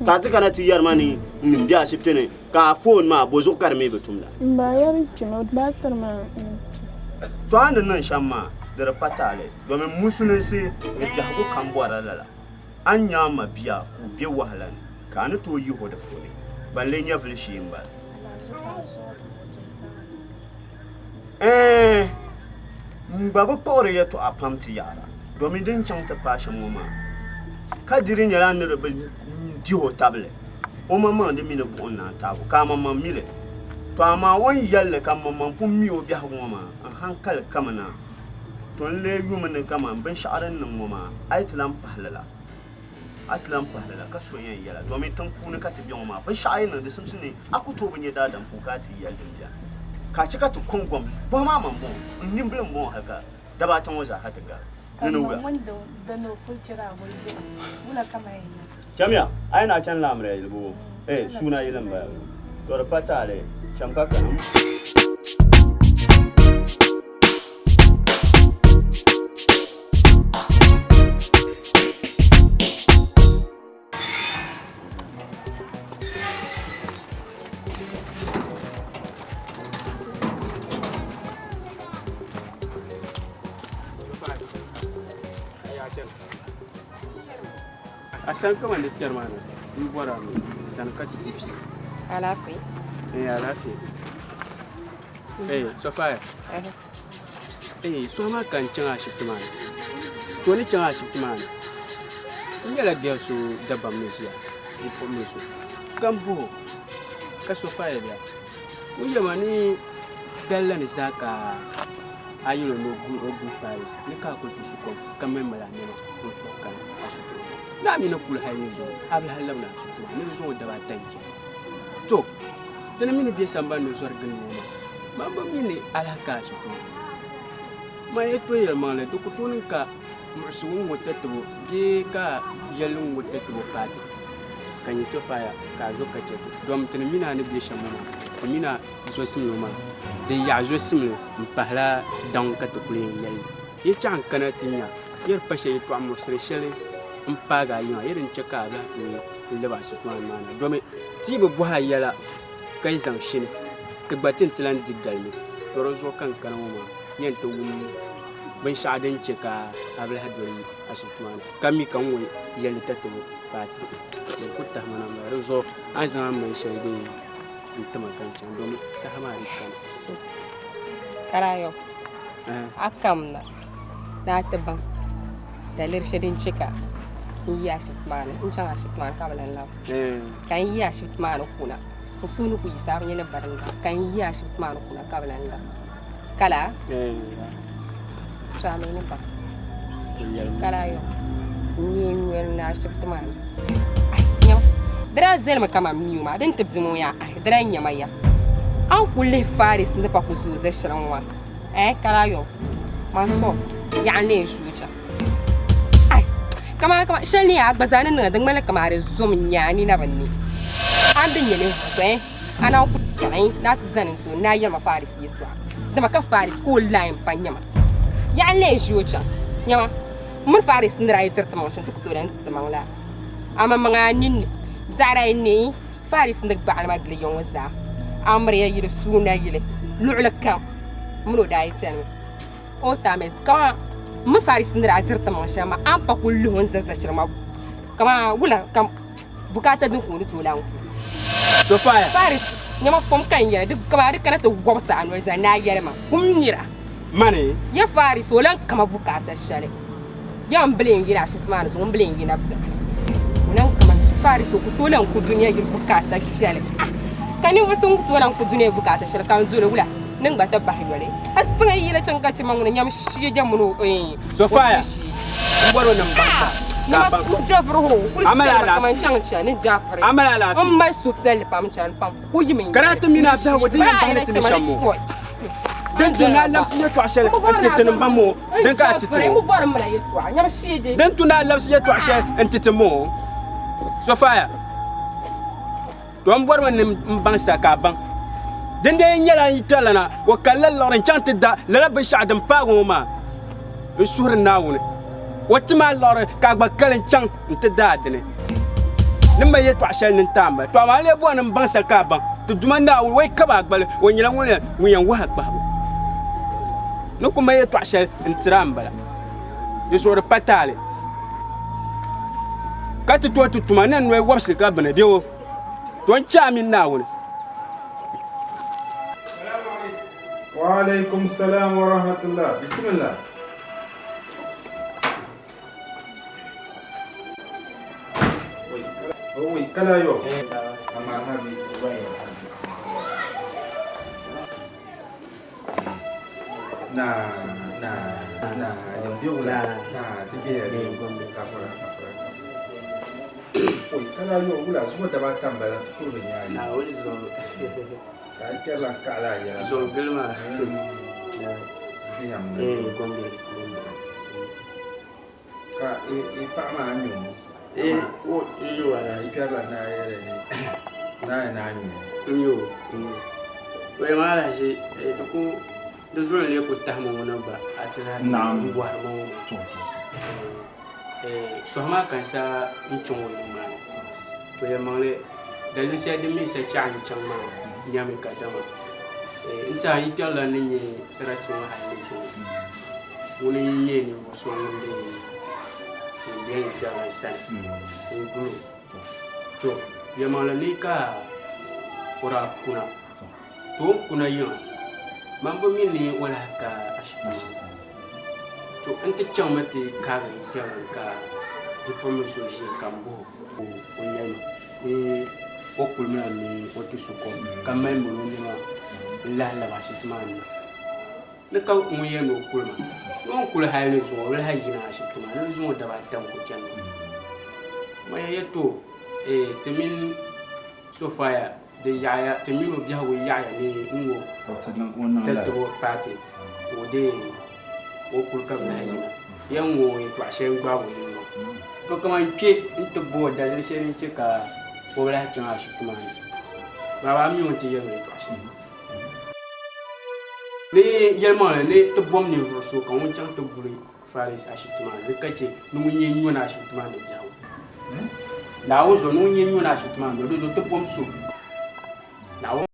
Ka a ti kana ti yɛri ma ni n be ashibiti ni ka a foon maa bo zuɣu ka di mi bi tumda? M ba yɛri kpimi, o baatiri maa n-kpi. To a ni niŋ shɛm maa, di di pa taali, domin musulinsi ni biɛhigu kam bɔrila lala. A ni nya a mabia ka o be wahala ni, ka a ni tooi yih o di puuni, ban lee nyɛvili shee m-bala. Ɛɛn, n gba bi kpuɣiri yɛtɔɣa pam ti yaara, domin din chaŋ ti paai shɛm ŋɔ maa, ka di di nyɛla ni di bi dih o tabili, o maŋmaŋ di mi ni buɣim naan taag o, ka a maŋmaŋ mi li. Tɔ amaa o ni yɛli li ka m maŋmaŋ pun mi o biɛhigu ŋɔ maa, n haŋkali kamina, tɔ n lee yumi ni kaman binshɛɣu din niŋ ŋɔ maa, a yi ti lan pahi lala. A ti lan pahi lala ka so yɛn yɛla, domin tiŋ puuni ka ti be ŋɔ maa, binshɛɣu yi niŋ di simsi ni a ku tooi bi nya daadam ka o ka a ti yɛli din beni, ka a chɛ ka ti kɔŋ gom bɔhim a maŋ bɔŋɔ, n nimbila m-bɔŋɔ hal ka daba ata ŋɔ zaa ha ti gari ni ni wula? Chamiya, a yi na chani la amiliya yilibu, eh, suuna yili m-bala, to di pa taali, cham ka kana. A sani ka man di kpɛri maa ni n bɔra mi sani ka ti di fiili. Alaafee. Ee alaafee. Ee Sofia. Ee so maa ka n chaŋ ashibiti maa ni to ni chaŋ ashibiti maa ni n nyɛla biɛri so dabam ni ʒiya bipuɣimbila so ka n bɔh o ka Sofia bia o yɛli ma ni dali la ni zaa ka a yɛl o ni o guui faali ni ka a kuli ti su kom ka mali mali a nɛma n kpuɣi kana ashibiti maa ni ni a mi ni kuli hali ni zuŋɔ a bi hali labina ashibiti maa ni di zuŋɔ daba ata n-chɛ To, ti ni mi ni be sambani ni zɔri gindi ŋɔ maa, man bi mi ni alaha ka ashibiti ŋɔ. Man yi tooi yɛlimaŋli, di ku tooi niŋ ka muɣisigu ŋ-ŋɔ tatibo bee ka yɛlli ŋ-ŋɔ tatibo paai ti, ka nyɛ Sofia ka a zo ka chɛ ti. Dom ti ni mi ni a ni be shɛm ŋɔ maa, ti mi ni a zɔsimli ŋɔ maa, din yaɣi zɔsimli m-pahila daŋ ka ti kuli yɛn yɛli li. Yi chaɣ n-kana ti nya ya di pa shɛli yɛtɔɣ muɣisiri shɛli m-paagi a yiŋa, ya din chɛ ka a lahi tooi n-lab a shikuru maa ni domi ti yi bi bɔhi a yɛla ka yi zaŋ shini ti gba ti ni ti lan di galimi. To di zuɣu ka n kana ŋɔ maa yɛn ti wum binshɛɣu din chɛ ka a bi lahi doli ashibiti maa ni ka mi ka n ŋɔ yɛlli tatabo paai ti. Din ku tahi ma na m-bala. Di zuɣu a ni zaŋ a ni mali shɛli bee n-ti ma ka n chaŋ domi saha maa di kani. Karaayɔ, a kamina ni a ti baŋ daliri shɛli din chɛ ka n yi ashibiti maa ni n chaŋ ashibiti maa ni ka bi lan labi ka n yi ashibiti maa ni kuna n suhu ni ku yiɣisi a bi nya ni bari n ka n yi ashibiti maa ni kuna ka bi lan labi ka laa to a mi ni baŋ ka laa yɔ n nyɛ n noli ni ashibiti maa ni di daa zalimi kaman miu maa din ti bim o yaa di daa nyɛma ya a ni ku lihi Faris ni pa ku zooi za shɛli ŋɔ maa Eh, kala yo. Man so, yaɣa n lee ʒi o chaŋ. Ai, kama kama shɛli ni a gba zaa ni niŋ di ŋmanila kama di zom nya a nina bi ne. A ni di nyɛ ninvuɣ so, eh, a naan ku kana eh, ni a ti zani n tooni ni a yɛli ma Faris yɛtɔɣa. Dama ka Faris ka o line pa nyama. Yaɣa n lee ʒi o chaŋ. Nyama, m mini Faris ni daa yi diri timaŋ shɛm ti ku tooi lan di timaŋ laa. Amaŋmaŋ a ninni, zaɣa daa yi ne eh, Faris ni gbaɣili ma gili ya ŋɔ zaa, amiliya yili, suuna yili, luɣili kam mini o daa yi chanimi. O taamɛs kaman m mi Faris ni daa diri ti maŋ shɛm maa, a ni pa kul lihi o ni za za shɛli maa kaman wula ka bukaata din ka o ni tooi lan ku. Sofia. Faris, nyama fom ka n yɛli di kama di kana ti wɔbisi a noli zali ni a yɛli ma kum nira. Mani. Ya Faris, o lan kama bukaata shɛli. Ya m bili n yina ashibiti maa ni zuŋɔ m bili n yina biɛɣu. O lan kama Faris o ku tooi lan ku dunia yili bukaata shɛli. Ah! Ka ninvuɣ so ŋun ku tooi lan ku dunia bukaata shɛli ka n doli wula ni n gba ti bahi yoli. A siŋ yi yina chaŋ ka chɛ ma ŋuni nyam shee jɛm mini o eh, o Sofia, ti shee. m bɔri o ni m baŋ sa. Nima ku jafiri ho, kuli chɛli ma kaman chaŋ chani ni jafiri. A mali alaafee. M mali suhupiɛlli pam chani pam. Ku yi mi Ka daa ti mini a biɛhigu din yɛn bahi ni ti ni shɛm ŋɔ. Din tu ni a labisi yɛtɔɣ shɛli n-ti ti ni ba ŋɔ, din ka a ti ti ŋɔ. Din tu ni a labisi yɛtɔɣ shɛli n-ti ti ŋɔ, Sofia, to m bɔrimi ni m baŋ sa ka a baŋ. Dindee nyɛla n yi kpɛrilana, o kalila liɣiri n-chaŋ ti da lala binshɛɣu din paagi ŋɔ maa. N suhiri Naawuni, o ti ma liɣiri ka a gba kali n-chaŋ nti da a dini. Ni mali yɛtɔɣ shɛli ni n-ti a m-bala. Tɔ amaa a lee bɔri ni m baŋ sa ka a baŋ ti Duuma Naawuni, o yi kab a gbali, o nyɛla ŋun yɛn wahi a kpahibu. Ni ku mali yɛtɔɣ shɛli n-tir a m-bala. Di zuɣu di pa taali ka ti tooi ti tuma ni n noli wɔbisi ka bini bɛ o. Tɔ n chɛ a mini Naawuni. Wa alaikum salam wa rahmatullah. Bismillah. Oi, kala yo. Amma habi Na na na yang biu la na ti bi ya ka fura ka fura. Oi, kala yo wula zuwa da ba tambala tukuru nya. Na wuli zo. Ka a kpɛrila n kaɣala a yɛla. Zo gili maa. Biham ni. Ee gombe. Ka i paɣa maa nyɛ o. Ee o n yo wala. I kpɛrila naa yɛli ni naa naa nyɛ o. N yo n yo. O yɛn maa lahi ʒi di ku di zuli lee ku tahimi ŋɔ na gba a ti lahi n bɔhiri ma ŋɔ maa. Sɔhi maa ka n sa n chaŋ o yiŋ maa ni. To yɛlimaŋli daliri shɛli din mi sa chaɣi n chaŋ maa nyami ka dama n tiɛha yi kpɛrila ni nyɛ sarati ŋɔ hali ni zuŋɔ ŋuni n-nyɛ ninvuɣ so ŋun dii ŋun beni yi kpɛrila sani n-guli o. To yɛlimaŋli ni ka o daa kuna. To o ni kuna yiŋa man bi mi ni o lahi ka ashibiti maa. To n ti chaŋmi ti kaagi yi kpɛrila ka bipuɣimbila so ʒiya ka m bɔh o ka o yɛli ma ni o kulimina ni o ti su kom ka mali mali o nɛma n-lahi labi ashibiti maa ni na. Ni ka ŋun yɛli ni o kuli ma ni o ni kuli hali ni zuŋɔ o bi lahi yina ashibiti maa ni ni zuŋɔ daba ata n-ku chani maa. Man yɛn yɛli to ti mini Sofia di yaɣiya ti mini o biɛhigu yaɣiya ni n-ŋɔ tiritibu paati ka o deei o kuli ka bɛ lahi yina. Ya ŋ-ŋɔ yɛtɔɣ shɛli n-gbaag o yini maa. To kaman kpe nti bo daliri shɛli din chɛ ka o bi lahi chaŋ ashibiti maa ni. Baaba a mi o ni ti yɛli ma yɛtɔɣ shɛli. Ni yɛlimaŋli ni ti bom ninvuɣ so ka ŋun chaŋ ti guli Faris ashibiti maa ni di ka chɛ ni ŋun nyɛ nyɔna ashibiti maa ni biɛhigu. Naawuni zuɣu ni ŋun nyɛ nyɔna ashibiti maa ni di zuɣu ti bom so. Naawuni.